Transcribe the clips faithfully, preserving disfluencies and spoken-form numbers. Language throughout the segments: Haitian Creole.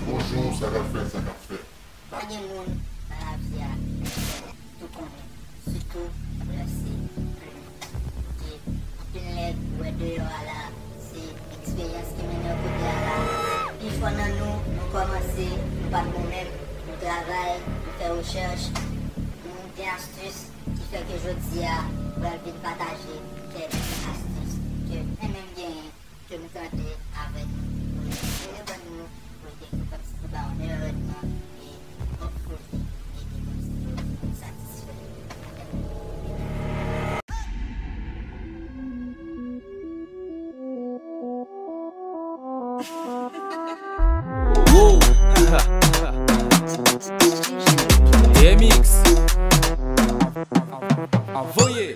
Bonjou, sa k ap fèt, sa k ap fèt. Pa gen moun nan lavi a ki fè tou konnen, sitou lè se plim. Oke, anpil nèg ou wè deyò a la, se eksperyans ki mennen yo kote a la. Pifò nan nou, nou kòmanse, nou pa t bon menm, nou travay, nou fè rechèch, nou gen astis ki fè ke jodi a, m pral vin pataje kèk astis ke mwen menm genyen, ke m tande avèk nou. Mwen reponn nou pou ede nou kòmsi nou ba yon meyè randman e hopefully ede kòmsi nou satisfè. Wow. Remix. Envoyé.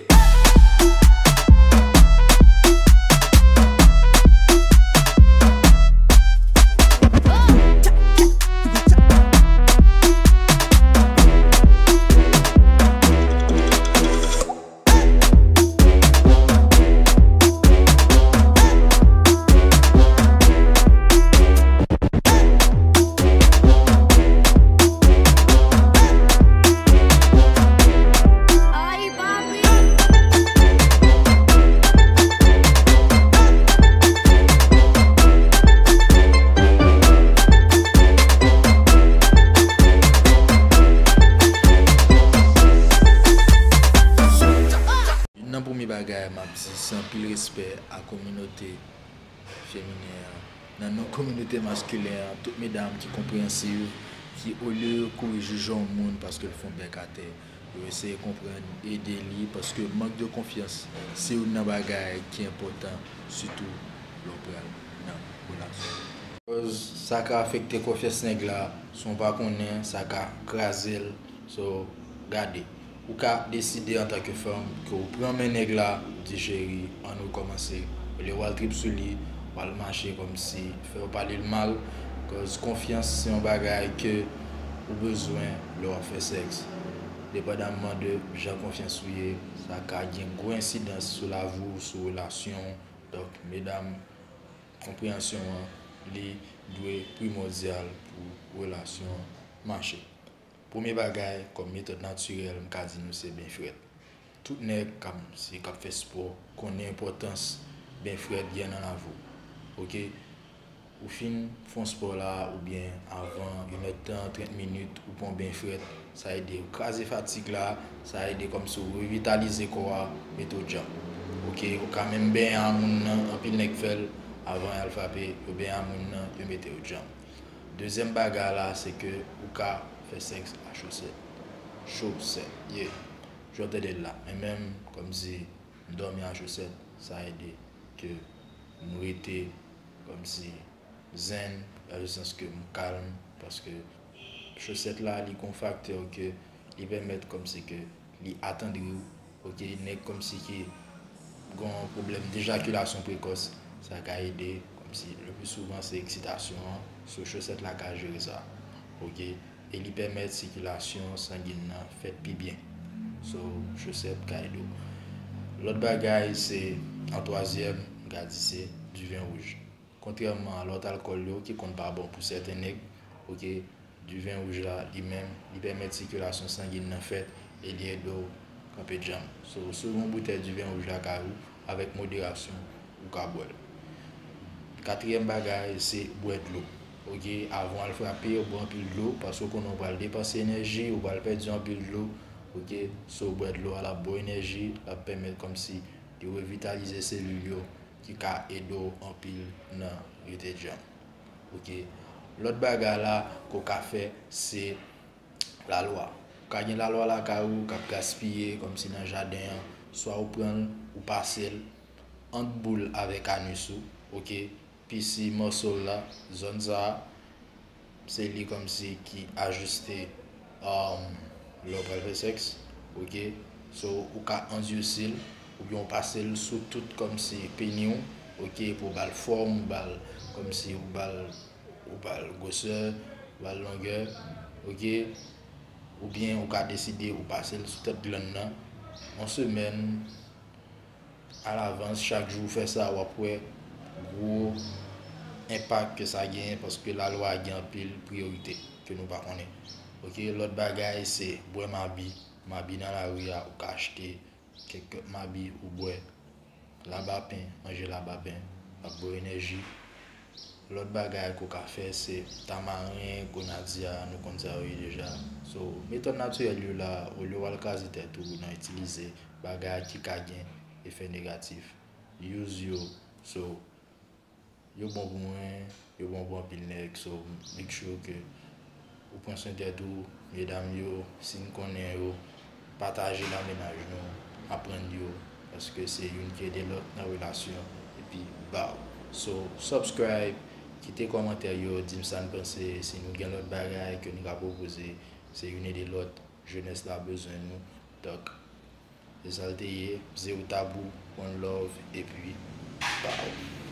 Youn nan premye bagay m ap di, se anpil respè a kominote feminen an. Nan non kominote maskilen an, tout medam ki konpreyansiv, ki olye yo kouri jije yon moun paske l fè yon bèk atè, yo eseye konprann, ede li, paske mank de konfyans se youn nan bagay ki enpòtan, sitou lè w pral nan relasyon. Koz sa ka afekte konfyans nèg la, san w pa konnen, sa ka kraze l. So, gade. Ou ka deside antanke fanm ke w pran men nèg la, ou di, cheri, ann rekòmanse. Olye w al trip sou li, w al mache kòmsi fè w pale l mal, koz konfyans se yon bagay ke ou bezwen lè w ap fè sèks. Depandamman de jan konfyans ou ye, sa ka gen gwo ensidans sou lavi w, sou relasyon w. Donk, medam, konpreyansyon an, li dwe primòdyal pou relasyon an mache. Premye bagay, kòm metòd natirèl, m ka di nou se ben frèt. Tout nèg k ap, si k ap fè spò, konnen enpòtans ben frèt gen nan lavi w. Oke? Ou fin fè yon spò la, oubyen avan, yon èdtan, trant minit, ou pran yon ben frèt, sa ede w kraze fatig la, sa ede kòmsi w revitalize kò a, mete w djanm. Oke? Ou ka menm benyen a moun nan, anpil nèg fè l, avan y al frape, yo benyen a moun nan, yo mete yo djanm. Dezyèm bagay la, se ke ou ka fè sèks a chosèt. Chosèt, yeah. Jan w tande l la. Men menm, kòmsi, m dòmi a chosèt, sa ede ke m rete kòmsi zen, nan le sans ke m kalm, paske chosèt la, li gon faktè ke li pèmèt kòmsi ke li atandri w, oke, nèg kòmsi ki gon pwoblèm dejakilasyon prekòs, sa ka ede, kòmsi le pli souvan se eksitasyon an, so chosèt la ka jere sa, oke, e li pèmèt sikilasyon sangin nan fèt pi byen, so chosèt ka ede w. Lòt bagay se, an twazyèm, m ka di se diven wouj. Kontrèman a lòt alkòl yo ki konn pa bon pou sèten nèg, oke, diven wouj la, li menm, li pèmèt sikilasyon sangin nan fèt e li ede w kanpe djanm. So, si w gen yon boutèy diven wouj lakay ou, avèk moderasyon, ou ka bwè l. Katriyèm bagay, se bwè dlo. Oke, avan w al frape, ou bwè anpil dlo, paske w konnen w pral depanse enèji, ou pral pèdi anpil dlo. Oke, so bwè dlo a, l ap ba w enèji, l ap pèmèt kòmsi li revitalize selil yo, ki ka ede w anpil nan rete djanm. Oke. Lòt bagay la ke w ka fè, se lalwa. Ou ka gen lalwa lakay ou k ap gaspiye, kòmsi nan jaden an, swa ou pran l, ou pase l ant boul avèk anis ou, oke, pisi mòso l la, zòn sa a, se li kòmsi ki ajiste, um, lè w pral fè sèks, oke? So, ou ka andisi l, oubyen w pase l sou tout kòmsi peni w, oke, pou w ba l fòm, ou ba l kòmsi ou ba l, ou ba l gwosè, ou ba l longè, oke? Oubyen ou ka deside ou pase l sou tèt glann nan. Yon semèn, alavans, chak jou w fè sa, w ap wè gwo enpak ke sa genyen, paske lalwa gen anpil priyorite ke nou pa konnen. Ok, lòt bagay se bwè mabi. Mabi nan lari a, ou ka achte kèk kèk mabi ou bwè. Labapen, manje labapen, ap ba w enèji. Lòt bagay ke w ka fè se tamaren, grenadya, nou konn sa yo ye deja. So, metòd natirèl yo la, olye w al kraze tèt ou nan itilize bagay ki ka gen efè negatif. Use yo. So, yo bon pou mwen, yo bon pou anpil nèg. So, make sure ke ou pran swen tèt ou, medam yo, si n konnen yo, pataje l a mennaj nou, aprann yo, paske se youn ki ede lòt nan relasyon, epi baw. So, subscribe, kite kòmantè yo, di m sa n panse, si nou gen lòt bagay ke nou ka pwopoze, se youn ede lòt, jenès la bezwen nou. Donk, se sa l te ye, Zero Tabou, one love, epi baw.